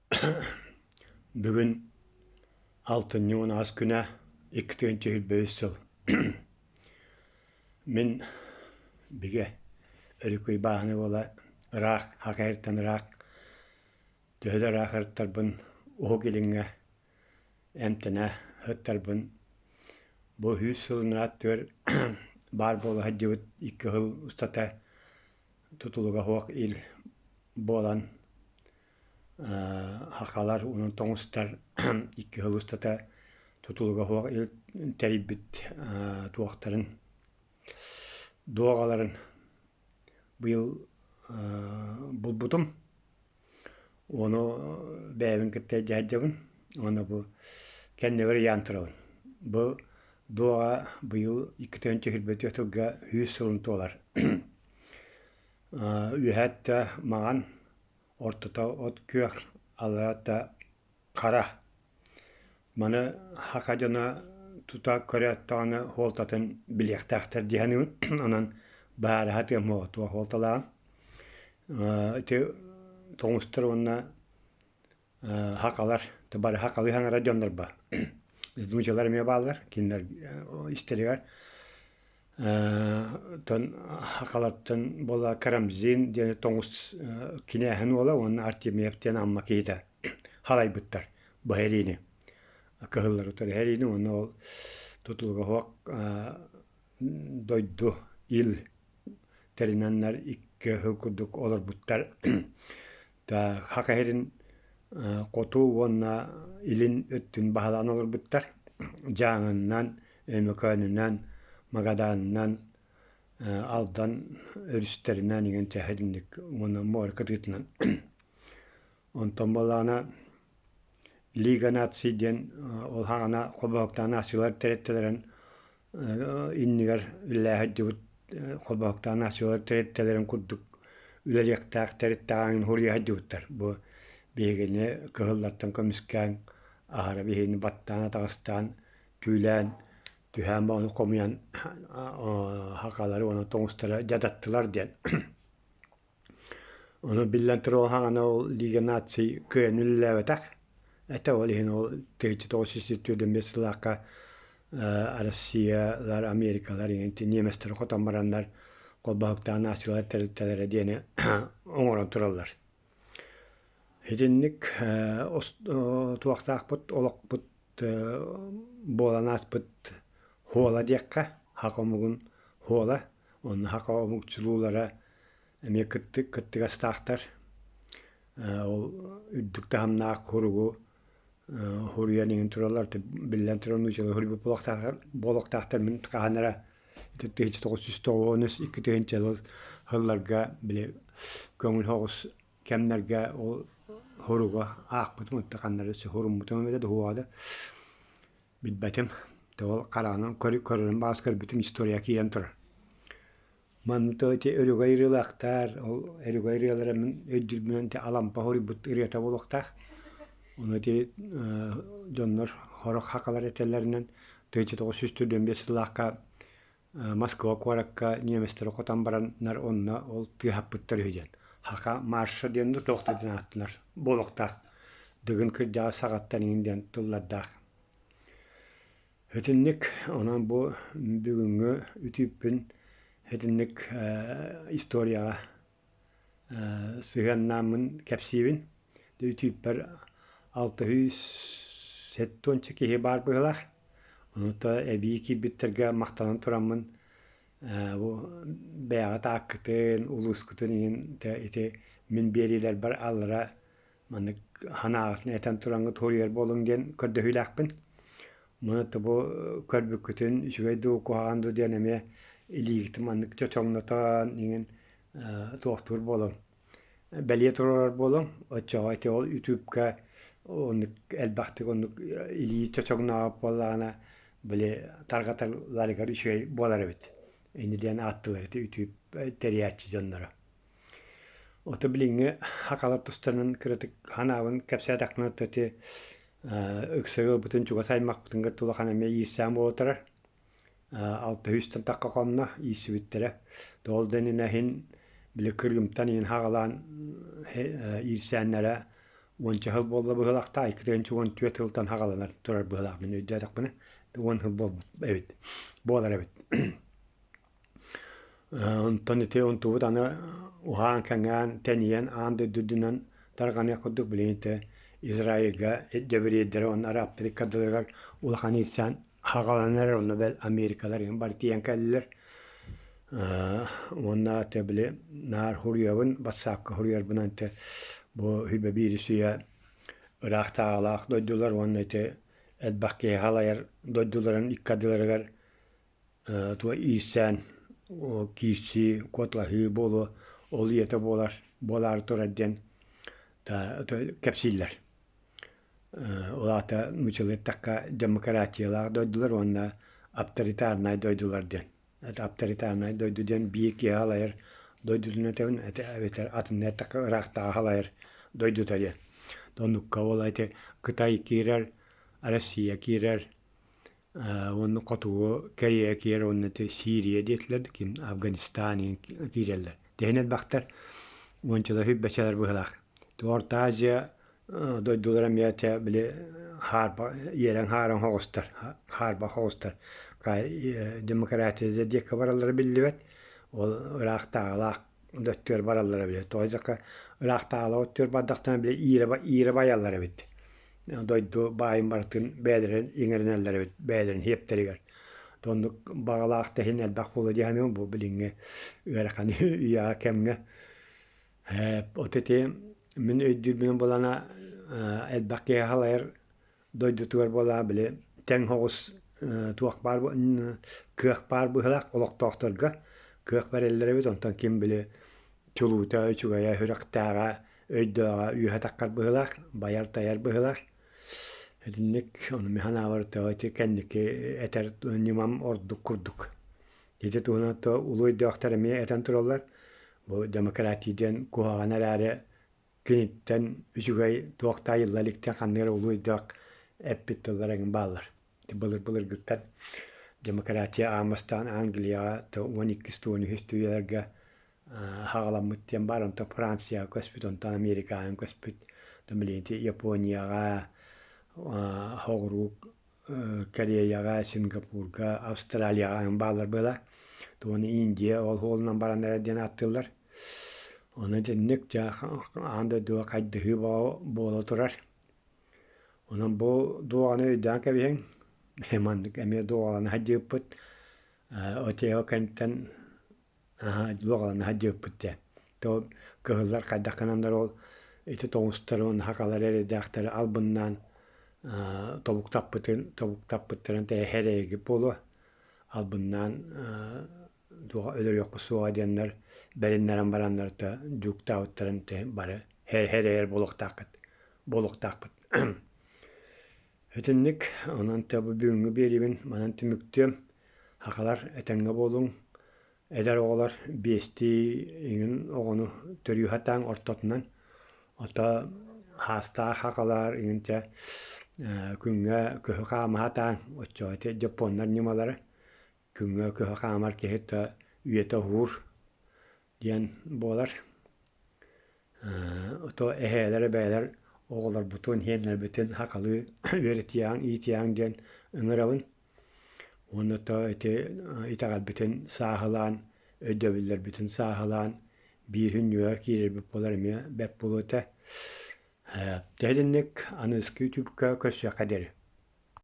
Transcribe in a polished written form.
Бүгүн алтынньы 10 күнэ 2 2023 сыл. Мин бигэ Өрүкүй бааһына буола ыраах Хакайыртан ыраах төһө да ыраах ырыттарбын Уһук Илиҥҥэ эмтэнэ сыттарбын бу 100 сылын аттыгар баар буола сылдьыбыт 2 сыл устата тутулуга суох ил буолан сахалар уонна тоҥустар 2 сыл устата тутулуга суох тэрийбит туохтарын дуоҕаларын быйыл булбутум. Ону бэйэбин кытта илдьэ сылдьабын уонна бу кэннибэр ыйаан турабын. Бу дуоҕа быйыл 2024 сылга 100 сылын туолар. Үөһээ өттө маҥан, ортото от күөх, аллараа өттө хара. Маны саха дьоно тута көрөөт даҕаны суолтатын билиэхтээхтэр дии саныыбын. Онон баһаарыһа тыам туох суолталааҕын. Ити тоҥустар уонна сахалар бары сахалыы саҥарар дьоннор баар. Нуучалар эмиэ бааллар, кинилэр истэригэр. Оттон сахалартан буола Карамзин диэн тоҥус кинээһин уола уонна Артемьев диэн Амма киһитэ халайбыттар бу сэриини. Кыһыллары утары сэриини уонна ол тутулуга суох дойду ил тэринэннэр 2 сыл курдук олорбуттар. Саха сирин хоту уонна илин өттүн баһылаан олорбуттар. Дьааҥыннан, Өймөкөөнүнэн, Магаданынан, Алдан өрүстэринэн иҥэн итинник уонна муора кытыытынан. Онтон буоллаҕына Лига наций диэн ол саҕана холбоһуктаах нациялар тэрилтэлэрин иннигэр үлэлэһэ сылдьыбыт холбоһуктаах нациялар тэрилтэлэрин курдук үлэлиэхтээх тэрилтэҕин суруйа сылдьыбыттар. Бу биһигини кыһыллартан көмүскээн, аһара биһигини баттаан атаҕастаан, түүлээн, түһээн баҕаны хомуйан сахалары уонна тоҥустары дьадаттылар диэн. Ону биллэн турар хаҥана ол Лига наций кыайан үлэлээбэтэх. Этэ ол иһин ол 1945 сыллаахха Россиялар, Америкалар ньиэмэстэри хотон бараннар холбоһуктаах нациялар тэрилтэлэрэ диэни оҥорон тураллар. Итинник туохтаахпыт олохпут буолан ааспыт хуола диэххэ, саха омугун хуола, онно саха омук чулуулара эмиэ кыттыгастаахтар. Ол үрдүк таһымнаах суругу суруйан иҥин тураллар. Биллэн турар, нууччалыы суруйбут буолуохтаахтар. Мин хаһан эрэ 1993 сылларга били көҥүл соҕус кэмнэргэ ол суругу аахпытым, ханна эрэ суруммутум эбитэ дуо да билбэтим. Ол хараҕынан көрөрүм баҕас көрбүтүм история киирэн турар. Манна ити өрөгөй ырыалаахтар, ол өрөгөй ырыалара мин өйдүүрбүнэн ити Алампа хоруйбут ырыата буолуохтаах. Ону ити дьоннор сорох сахалар этэллэринэн 1945 сыллаахха Москва куоракка немецтэри хотон бараннар онно ол тыаһаппыттар үһү диэн. Саха марша диэн туох да диэн ааттанар буолуохтаах. Дыгын кырдьаҕас саҕаттан иҥин диэн тыллардаах. Итинник онон бу бүгүҥҥү үтүүппүн итинник историяҕа сыһыаннааммын кэпсиибин. Үтүүппэр 670 киһи баар быһыылаах. Онуота эбии киирбиттэргэ махтанан тураммын бу бэйэҕит ааккытын, улуускутун иһин ити мин биэриилэрбэр аллара маннык санааҕытын этэн тураҥҥыт суруйар буолуҥ диэн көрдөһүүлээхпин. Маны бу көрбүккүтүн үчүгэй дуу, куһаҕан дуу диэн эмиэ илиигитин маннык чочоҥнотон иҥин туохтуур буолуҥ. Бэлиэ туруорар буолуҥ. Оччоҕо ити ол ютубка оннук элбэхтик оннук илии чочоҥнообут буоллаҕына били тарҕаталларыгар үчүгэй буолар эбит. Инньэ диэн ааттыылар ити ютуб тэрийээччи дьонноро. Ото билиҥҥи сахалар тустарынан кыратык санаабын кэпсээтэхпинэ ити ыкса ыалбытын чугас аймахпытын кытта улахан эмиэ иирсээн буола турар. 600 тахха хонно иирсибиттэрэ. Ол да иннинэ иһин били Крымтан иһин хаҕалаан иирсээннэрэ. Уонча сыл буолла быһыылаахта, 214 сылтан саҕаланар турар быһыылаах мин өйдөөтөхпүнэ, 10 сыл буолбут эбит, буолар эбит. Онтон ити онтубут аны уһаан-кэҥээн, тэнийэн аан дойду үрдүнэн тарҕаныах курдук билигин ити Израильга дьэбириэйдэрэ уонна арабтар иккардыларыгар улахан иирсээн хаҕаланар эрэр, онно бэл Америкалар иһин бары тиийэн кэллилэр. Уонна ити били наар суруйабын, батсаапка суруйарбынан ити бу сүбэ биирис үйэ ыраахтааҕылаах дойдулар уонна ити элбэх киһи халайар дойдуларын икки ардыларыгар туох иирсээн, киирсии, куоталаһыы буолуо, ол ийэтэ буолар, буолаары турар диэн кэпсииллэр. Ол аата нууччалыы эттэххэ демократиялаах дойдулар уонна авторитарнай дойдулар диэн. Авторитарнай дойду диэн биир киһи салайар дойдутун этэбин, эбэтэр атынна эттэххэ ыраахтааҕы салайар дойдута диэн. Оннукка ол ити Кытай киирэр, Россия киирэр, уонна хотугу Корея киирэр уонна ити Сирия диэтилэр да ким Афганистан киирэллэр. Тэһин элбэхтэр уончалар сүүрбэччэлэр быһыылаах. Орто Азия дойдулара эмиэ этэ били хаарба иэрэн-хааран хоҕустар, хаарба хоҕустар. Демократия диэки бараллара биллибэт. Ол ыраахтааҕылаах да өттүгэр бараллара били. Тоҕо диэтэххэ ыраахтааҕылаах өттүгэр бардахтарына били иирэ байаллар эбит. Дойду баайын барытын бэйэлэрин иҥэринэллэр эбит, бэйэлэрин сиэптэригэр. Оннук баҕалаах да иһин элбэх буолуо дии саныыбын бу билиҥҥи ыарахан үйэҕэ кэмҥэ. Вот ити мин өйдүүрбүнэн буолана элбэх киһи халайар дойдутугар буолаа били тэҥ соҕус туох баар кыах баар быһыылаах олохтоохторго кыах бэриллэр эбит онтон ким били чулуута үчүгэйэ сүрэхтээҕэ өйдөөҕө үөһэ таххар быһыылаах байар-тайар быһыылаах итинник ону мин санаабар ити кэнники этэр ньымам ордук курдук. Ити туһунан то улуу өйдөөхтөр эмиэ этэн тураллар. Бу демократия диэн куһаҕан эрээри киниттэн үчүгэй туох да айылла иликтэн ханнык эрэ улуу өйдөөх эппит тыллара эҥин бааллар. Былыр-былыргыттан демократия аан бастаан Англияҕа 12 13 үйэлэргэ хаҕаламмыт диэн баар, онтон Францияҕа көспүт, онтон Америкаҕа көспүт, онтон билигин Японияҕа, соҕуруу Кореяҕа, Сингапурга, Австралияҕа бааллар буола. Туону Индия ол суолунан баран эрэр диэн ааттыыллар. Ону итинник дьэ аан дойдуга хайдыһыы буола турар. Онон бу дуоҕаны өйдөөн кэбиһиҥ. Маннык эмиэ дуоҕалана сылдьыбыппыт. ОТО кэнниттэн дуоҕалана сылдьыбыппыт диэн. То кыһыллар хайдах гынаннар ол ити тоҥустары уонна сахалары эрэйдээхтэри албыннаан тобуктаппытын тобуктаппыттарын тэһэ буолуо албыннаан туох өлөрүөххэ суоҕа диэннэр бэриннэрэн бараннар то дьууктаабыттарын бары хэрэйэр буолуохтааххыт буолуохтаахпыт. Итинник онон бу бүгүҥҥү биэриибин манан түмүктүөм. Сахалар этэҥҥэ буолуҥ. Эдэр оҕолор биэстии иҥин оҕону төрүү сатааҥ ортотунан. Ото хаастаах сахалар иҥин чэ күҥҥэ көһү хаама сатааҥ. Оччоҕо ити дьоппуоннар ньымалара күҥҥэ көһө хаамар киһи да үйэтэ уһуур диэн буолар. Ото эһээлэр эбээлэр оҕолорбутун, сиэннэрбитин сахалыы үөрэтиэҕиҥ, иитиэҕиҥ диэн ыҥырабын. Уонна то ити итэҕэлбитин сааһылаан, өйдөбүллэрбитин сааһылаан биир сүнньүгэ киирэрбит буолар эмиэ бэрт буолуо этэ. Тэһитинник аныгыскы ютубка көрсүөххэ диэри.